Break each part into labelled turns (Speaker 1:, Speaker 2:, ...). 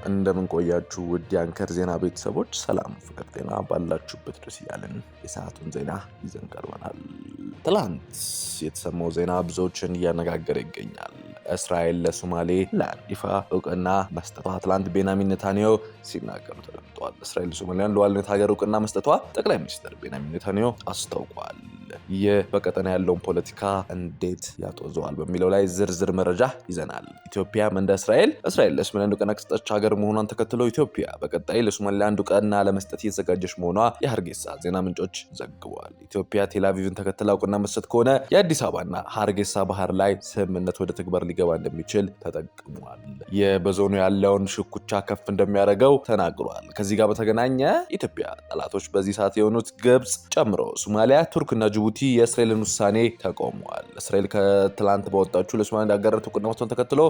Speaker 1: እንደምን ቆያችሁ ውድ የአንከር ዜና ቤተሰቦች፣ ሰላም፣ ፍቅር፣ ጤና ባላችሁበት ድረስ እያልን የሰዓቱን ዜና ይዘን ቀርበናል። ትላንት የተሰማው ዜና ብዙዎችን እያነጋገረ ይገኛል። እስራኤል ለሶማሌ ላንድ ይፋ እውቅና መስጠቷ ትላንት ቤንያሚን ኔታንያሁ ሲናገሩ ተደምጠዋል። እስራኤል ለሶማሊላንድ ሉዓላዊነት ሀገር እውቅና መስጠቷ ጠቅላይ ሚኒስትር ቤንያሚን ኔታንያሁ አስታውቋል። ይህ በቀጠና ያለውን ፖለቲካ እንዴት ያጦዘዋል በሚለው ላይ ዝርዝር መረጃ ይዘናል። ኢትዮጵያም እንደ እስራኤል እስራኤል ለሶማሊላንድ እውቅና ከሰጠች ሀገር መሆኗን ተከትሎ ኢትዮጵያ በቀጣይ ለሶማሊላንድ እውቅና ለመስጠት እየተዘጋጀች መሆኗ የሀርጌሳ ዜና ምንጮች ዘግበዋል። ኢትዮጵያ ቴልአቪቭን ተከትላ እውቅና መስጠት ከሆነ የአዲስ አበባና ሀርጌሳ ባህር ላይ ስምምነት ወደ ተግባር ሊገባ እንደሚችል ተጠቅሟል። ይህ በዞኑ ያለውን ሽኩቻ ከፍ እንደሚያደርገው ተናግሯል። ከዚህ ጋር በተገናኘ ኢትዮጵያ ጠላቶች በዚህ ሰዓት የሆኑት ግብጽ ጨምሮ ሶማሊያ፣ ቱርክና ጅቡቲ የእስራኤልን ውሳኔ ተቃውመዋል። እስራኤል ከትላንት ባወጣችው ለሶማሊያ አጋርነት እውቅና መስጠቷን ተከትሎ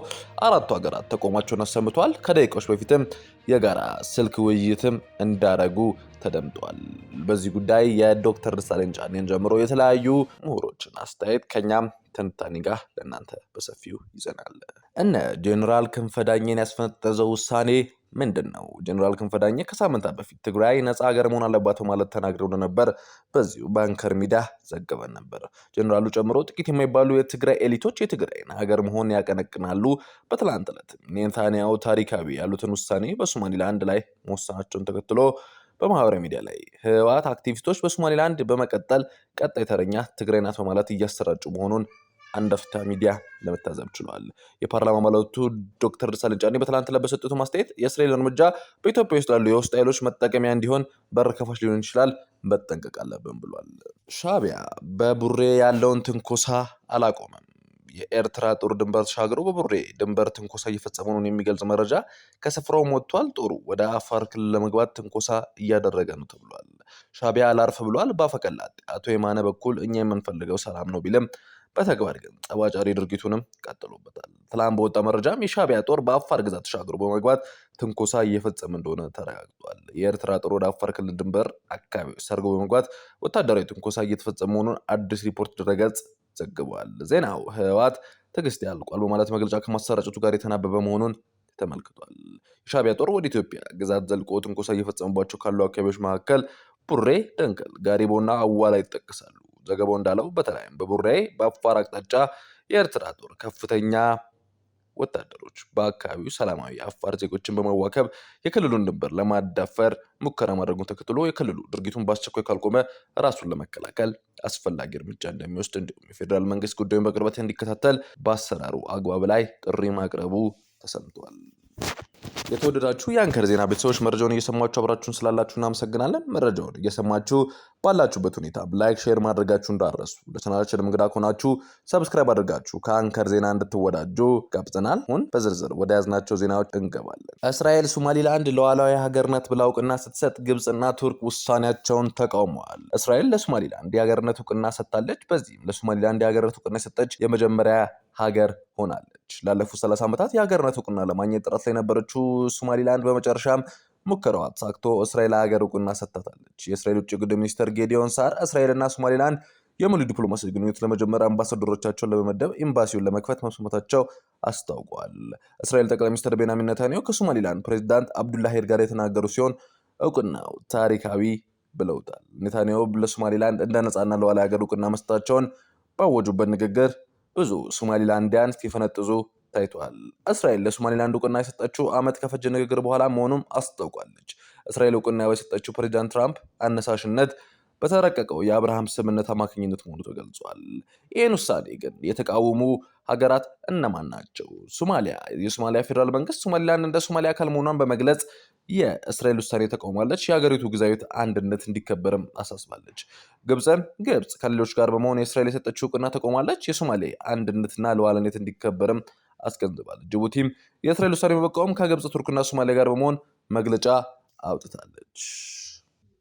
Speaker 1: አራቱ ሀገራት ተቃውሟቸውን አሰምተዋል። ከደቂቃዎች በፊትም የጋራ ስልክ ውይይትም እንዳረጉ ተደምጧል። በዚህ ጉዳይ የዶክተር ደሳለኝ ጫኔን ጀምሮ የተለያዩ ምሁሮችን አስተያየት ከኛም ትንታኔ ጋር ለእናንተ በሰፊው ይዘናል። እነ ጄኔራል ክንፈ ዳኘን ያስፈነጠዘው ውሳኔ ምንድን ነው? ጄኔራል ክንፈ ዳኘ ከሳምንታት በፊት ትግራይ ነፃ ሀገር መሆን አለባት በማለት ተናግረው እንደነበር በዚሁ በአንከር ሚዲያ ዘግበን ነበር። ጄኔራሉ ጨምሮ ጥቂት የማይባሉ የትግራይ ኤሊቶች የትግራይን ሀገር መሆን ያቀነቅናሉ። በትላንት ዕለት ኔታንያሁ ታሪካዊ ያሉትን ውሳኔ በሶማሊላንድ ላይ መወሰናቸውን ተከትሎ በማህበራዊ ሚዲያ ላይ ህወሓት አክቲቪስቶች በሶማሊላንድ በመቀጠል ቀጣይ ተረኛ ትግራይ ናት በማለት እያሰራጩ መሆኑን አንድ አፍታ ሚዲያ ለመታዘብ ችሏል። የፓርላማ አባላቱ ዶክተር ደሳለኝ ጫኔ በትላንት ዕለት በሰጡት አስተያየት የእስራኤል እርምጃ በኢትዮጵያ ውስጥ ላሉ የውስጥ ኃይሎች መጠቀሚያ እንዲሆን በር ከፋች ሊሆን ይችላል፣ መጠንቀቅ አለብን ብሏል። ሻዕቢያ በቡሬ ያለውን ትንኮሳ አላቆመም። የኤርትራ ጦር ድንበር ተሻግሮ በቡሬ ድንበር ትንኮሳ እየፈጸመ መሆኑን የሚገልጽ መረጃ ከስፍራውም ወጥቷል። ጦሩ ወደ አፋር ክልል ለመግባት ትንኮሳ እያደረገ ነው ተብሏል። ሻዕቢያ አላርፍ ብሏል። በአፈቀላጤ አቶ የማነ በኩል እኛ የምንፈልገው ሰላም ነው ቢልም በተግባር ግን ጠባጫሪ ድርጊቱንም ቀጥሎበታል። ትላንት በወጣ መረጃም የሻዕቢያ ጦር በአፋር ግዛት ተሻግሮ በመግባት ትንኮሳ እየፈጸመ እንደሆነ ተረጋግጧል። የኤርትራ ጦር ወደ አፋር ክልል ድንበር አካባቢ ሰርጎ በመግባት ወታደራዊ ትንኮሳ እየተፈጸመ መሆኑን አዲስ ሪፖርት ድረገጽ ዘግቧል። ዜናው ህወሓት ትዕግስት ያልቋል በማለት መግለጫ ከማሰራጨቱ ጋር የተናበበ መሆኑን ተመልክቷል። የሻዕቢያ ጦር ወደ ኢትዮጵያ ግዛት ዘልቆ ትንኮሳ እየፈጸመባቸው ካሉ አካባቢዎች መካከል ቡሬ፣ ደንከል፣ ጋሪቦና አዋላ ይጠቀሳሉ። ዘገባው እንዳለው በተለይም በቡሬ በአፋር አቅጣጫ የኤርትራ ጦር ከፍተኛ ወታደሮች በአካባቢው ሰላማዊ የአፋር ዜጎችን በመዋከብ የክልሉን ድንበር ለማዳፈር ሙከራ ማድረጉን ተከትሎ የክልሉ ድርጊቱን በአስቸኳይ ካልቆመ ራሱን ለመከላከል አስፈላጊ እርምጃ እንደሚወስድ እንዲሁም የፌዴራል መንግስት ጉዳዩን በቅርበት እንዲከታተል በአሰራሩ አግባብ ላይ ጥሪ ማቅረቡ ተሰምቷል። የተወደዳችሁ የአንከር ዜና ቤተሰቦች፣ መረጃውን እየሰማችሁ አብራችሁን ስላላችሁ እናመሰግናለን። መረጃውን እየሰማችሁ ባላችሁበት ሁኔታ like፣ share ማድረጋችሁ እንዳትረሱ። ለቻናላችን እንግዳ ከሆናችሁ subscribe አድርጋችሁ ከአንከር ዜና እንድትወዳጁ ጋብዘናል። አሁን በዝርዝር ወደ ያዝናቸው ዜናዎች እንገባለን። እስራኤል ሶማሊላንድ ሉዓላዊ ሀገር ናት ብላ እውቅና ስትሰጥ ግብፅና ቱርክ ውሳኔያቸውን ተቃውመዋል። እስራኤል ለሶማሊላንድ የሀገርነት እውቅና ሰጥታለች። በዚህም ለሶማሊላንድ የሀገርነት እውቅና የሰጠች የመጀመሪያ ሀገር ሆናለች። ላለፉት 30 ዓመታት የሀገርነት እውቅና ለማግኘት ጥረት ላይ የነበረችው ሶማሊላንድ በመጨረሻም ሙከራዋ ተሳክቶ እስራኤል ሀገር እውቅና ሰጥታታለች። የእስራኤል ውጭ ጉዳይ ሚኒስትር ጌዲዮን ሳር እስራኤልና ሶማሊላንድ የሙሉ ዲፕሎማሲ ግንኙነት ለመጀመር አምባሳደሮቻቸውን ለመመደብ ኤምባሲውን ለመክፈት መስማማታቸው አስታውቋል። እስራኤል ጠቅላይ ሚኒስትር ቤንያሚን ኔታንያሁ ከሶማሊላንድ ፕሬዚዳንት አብዱላሂድ ጋር የተናገሩ ሲሆን እውቅናው ታሪካዊ ብለውታል። ኔታንያሁ ለሶማሊላንድ እንደ ነጻና ሉዓላዊ ሀገር እውቅና መስጠታቸውን ባወጁበት ንግግር ብዙ ሶማሊላንዲያን ሲፈነጥዙ ታይቷል። እስራኤል ለሶማሊላንድ እውቅና የሰጠችው ዓመት ከፈጀ ንግግር በኋላ መሆኑም አስታውቋለች። እስራኤል እውቅና የሰጠችው ፕሬዚዳንት ትራምፕ አነሳሽነት በተረቀቀው የአብርሃም ስምምነት አማካኝነት መሆኑ ተገልጿል። ይህን ውሳኔ ግን የተቃወሙ ሀገራት እነማን ናቸው? ሶማሊያ። የሶማሊያ ፌዴራል መንግስት ሶማሊላንድ እንደ ሶማሊያ አካል መሆኗን በመግለጽ የእስራኤል ውሳኔ ተቃውማለች። የሀገሪቱ ግዛዊ አንድነት እንዲከበርም አሳስባለች። ግብፅም ግብፅ ከሌሎች ጋር በመሆን የእስራኤል የሰጠችው እውቅና ተቃውማለች። የሶማሌ አንድነትና ሉዓላዊነት እንዲከበርም አስገንዝባለች። ጅቡቲም የእስራኤል ውሳኔ በመቃወም ከግብፅ፣ ቱርክና ሶማሊያ ጋር በመሆን መግለጫ አውጥታለች።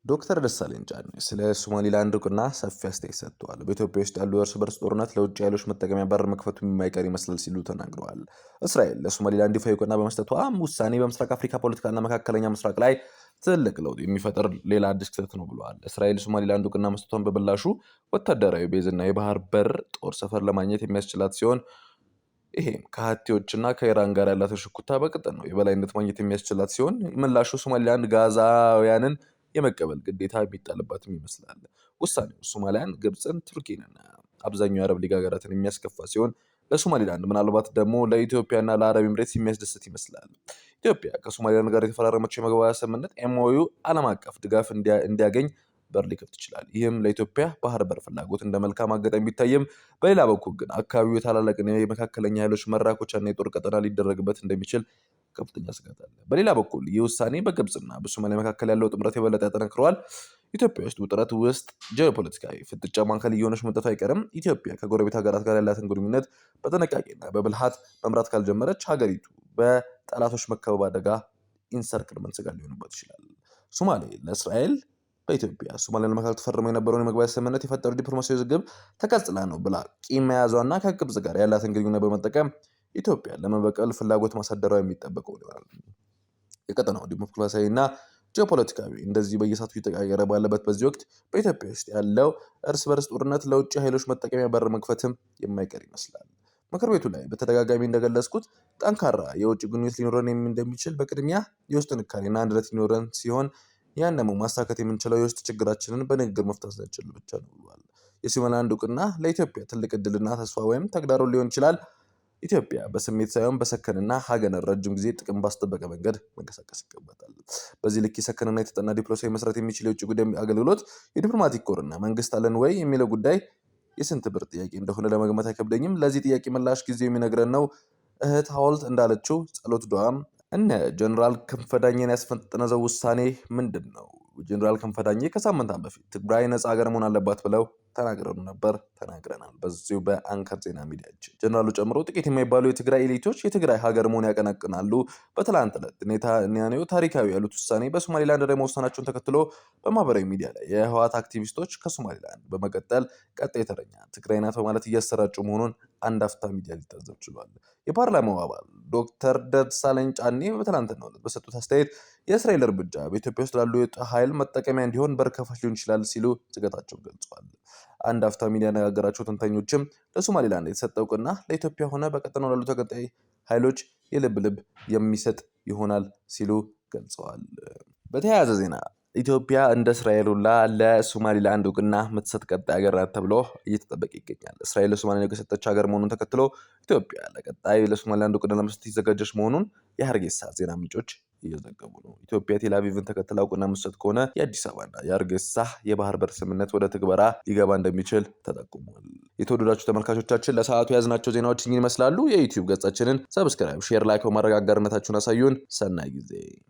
Speaker 1: ዶክተር ደሳለኝ ጫኔ ስለ ሶማሊላንድ እውቅና ሰፊ አስተያየት ሰጥተዋል። በኢትዮጵያ ውስጥ ያሉ የእርስ በርስ ጦርነት ለውጭ ኃይሎች መጠቀሚያ በር መክፈቱ የማይቀር ይመስላል ሲሉ ተናግረዋል። እስራኤል ለሶማሊላንድ ይፋ እውቅና በመስጠቷ ውሳኔ በምስራቅ አፍሪካ ፖለቲካና መካከለኛ ምስራቅ ላይ ትልቅ ለውጥ የሚፈጥር ሌላ አዲስ ክስተት ነው ብለዋል። እስራኤል ሶማሊላንድ እውቅና መስጠቷን በምላሹ ወታደራዊ base ና የባህር በር ጦር ሰፈር ለማግኘት የሚያስችላት ሲሆን ይሄም ከሁቲዎችና ከኢራን ጋር ያላትን ሽኩቻ በቀጠናው የበላይነት ማግኘት የሚያስችላት ሲሆን ምላሹ ሶማሊላንድ ጋዛውያንን የመቀበል ግዴታ የሚጣልባትም ይመስላል። ውሳኔው ሶማሊያን፣ ግብፅን፣ ቱርኪንና አብዛኛው የአረብ ሊግ ሀገራትን የሚያስከፋ ሲሆን ለሶማሊላንድ ምናልባት ደግሞ ለኢትዮጵያና ለአረብ ኤምሬትስ የሚያስደስት ይመስላል። ኢትዮጵያ ከሶማሊላንድ ጋር የተፈራረመችው የመግባቢያ ስምምነት MOU ዓለም አቀፍ ድጋፍ እንዲያገኝ በር ሊከፍት ይችላል። ይህም ለኢትዮጵያ ባህር በር ፍላጎት እንደ መልካም አጋጣሚ ቢታይም በሌላ በኩል ግን አካባቢው የታላላቅና የመካከለኛ ኃይሎች መራኮቻና የጦር ቀጠና ሊደረግበት እንደሚችል ከፍተኛ ስጋት አለ። በሌላ በኩል ይህ ውሳኔ በግብፅና በሶማሊያ መካከል ያለው ጥምረት የበለጠ ያጠነክረዋል። ኢትዮጵያ ውስጥ ውጥረት ውስጥ ጂኦፖለቲካዊ ፍጥጫ ማዕከል እየሆነች መምጣቱ አይቀርም። ኢትዮጵያ ከጎረቤት ሀገራት ጋር ያላትን ግንኙነት በጥንቃቄና በብልሃት መምራት ካልጀመረች ሀገሪቱ በጠላቶች መከበብ አደጋ encirclement ስጋት ሊሆንባት ይችላል። ሶማሌ ለእስራኤል በኢትዮጵያ ሶማሊያን መካከል ተፈርሞ የነበረውን የመግባቢያ ስምምነት የፈጠሩ ዲፕሎማሲያዊ ውዝግብ ተቀጽላ ነው ብላ ቂም መያዟና ከግብጽ ጋር ያላትን ግንኙነት በመጠቀም ኢትዮጵያ ለመበቀል ፍላጎት ማሳደሯ የሚጠበቀው ይሆናል። የቀጠናው ዲፕሎማሲያዊና ጂኦፖለቲካዊ እንደዚህ በየሰዓቱ እየተቀያየረ ባለበት በዚህ ወቅት በኢትዮጵያ ውስጥ ያለው እርስ በርስ ጦርነት ለውጭ ኃይሎች መጠቀሚያ በር መክፈትም የማይቀር ይመስላል። ምክር ቤቱ ላይ በተደጋጋሚ እንደገለጽኩት ጠንካራ የውጭ ግንኙነት ሊኖረን እንደሚችል በቅድሚያ የውስጥ ጥንካሬና አንድነት ሊኖረን ሲሆን ያን ደግሞ ማሳካት የምንችለው የውስጥ ችግራችንን በንግግር መፍታት ስንችል ብቻ ነው ብሏል። የሶማሊላንድ እውቅና ለኢትዮጵያ ትልቅ እድልና ተስፋ ወይም ተግዳሮት ሊሆን ይችላል። ኢትዮጵያ በስሜት ሳይሆን በሰከንና ሀገርን ረጅም ጊዜ ጥቅም ባስጠበቀ መንገድ መንቀሳቀስ ይገባታል። በዚህ ልክ የሰከንና የተጠና ዲፕሎማሲያዊ መስራት የሚችል የውጭ ጉዳይ አገልግሎት የዲፕሎማቲክ ኮርና መንግስት አለን ወይ የሚለው ጉዳይ የስንት ብር ጥያቄ እንደሆነ ለመገመት አይከብደኝም። ለዚህ ጥያቄ ምላሽ ጊዜው የሚነግረን ነው። እህት ሐውልት እንዳለችው ጸሎት ዱዓም እነ ጀኔራል ክንፈ ዳኘን ያስፈነጠዘው ውሳኔ ምንድን ነው? ጀኔራል ክንፈ ዳኜ ከሳምንታት በፊት ትግራይ ነፃ ሀገር መሆን አለባት ብለው ተናግረው ነበር፣ ተናግረናል። በዚሁ በአንከር ዜና ሚዲያችን ጀኔራሉ ጨምሮ ጥቂት የማይባሉ የትግራይ elite ኦች የትግራይ ሀገር መሆን ያቀነቅናሉ። በትላንት ዕለት ኔታንያሁ ታሪካዊ ያሉት ውሳኔ በሶማሊላንድ ላይ መወሰናቸውን ተከትሎ በማህበራዊ ሚዲያ ላይ የህወሓት አክቲቪስቶች ከሶማሊላንድ በመቀጠል ቀጣይ ተረኛ ትግራይ ናት በማለት እያሰራጩ መሆኑን አንድ አፍታ ሚዲያ ሊታዘብ ችሏል። የፓርላማው አባል ዶክተር ደሳለኝ ጫኔ በትላንትናው ዕለት በሰጡት አስተያየት የእስራኤል እርምጃ በኢትዮጵያ ውስጥ ላሉ የጦር ኃይል መጠቀሚያ እንዲሆን በር ከፋች ሊሆን ይችላል ሲሉ ስጋታቸውን ገልጸዋል። አንድ አፍታ ሚዲያ ያነጋገራቸው ተንታኞችም ለሶማሊላንድ የተሰጠ እውቅና ለኢትዮጵያ ሆነ በቀጠናው ላሉ ተገንጣይ ኃይሎች የልብ ልብ የሚሰጥ ይሆናል ሲሉ ገልጸዋል። በተያያዘ ዜና ኢትዮጵያ እንደ እስራኤል ሁላ ለሶማሊላንድ እውቅና የምትሰጥ ቀጣይ ሀገር ናት ተብሎ እየተጠበቀ ይገኛል። እስራኤል ለሶማሊላንድ የሰጠች ሀገር መሆኑን ተከትሎ ኢትዮጵያ ለቀጣይ ለሶማሊላንድ እውቅና ለመስጠት እየተዘጋጀች መሆኑን የሀርጌሳ ዜና ምንጮች እየዘገቡ ነው። ኢትዮጵያ ቴልአቪቭን ተከትላ እውቅና የምትሰጥ ከሆነ የአዲስ አበባና የሀርጌሳ የባህር በር ስምምነት ወደ ትግበራ ሊገባ እንደሚችል ተጠቁሟል። የተወደዳችሁ ተመልካቾቻችን ለሰዓቱ የያዝናቸው ዜናዎች እኚህን ይመስላሉ። የዩቲዩብ ገጻችንን subscribe፣ share፣ like በማድረግ አጋርነታችሁን አሳዩን። ሰናይ ጊዜ።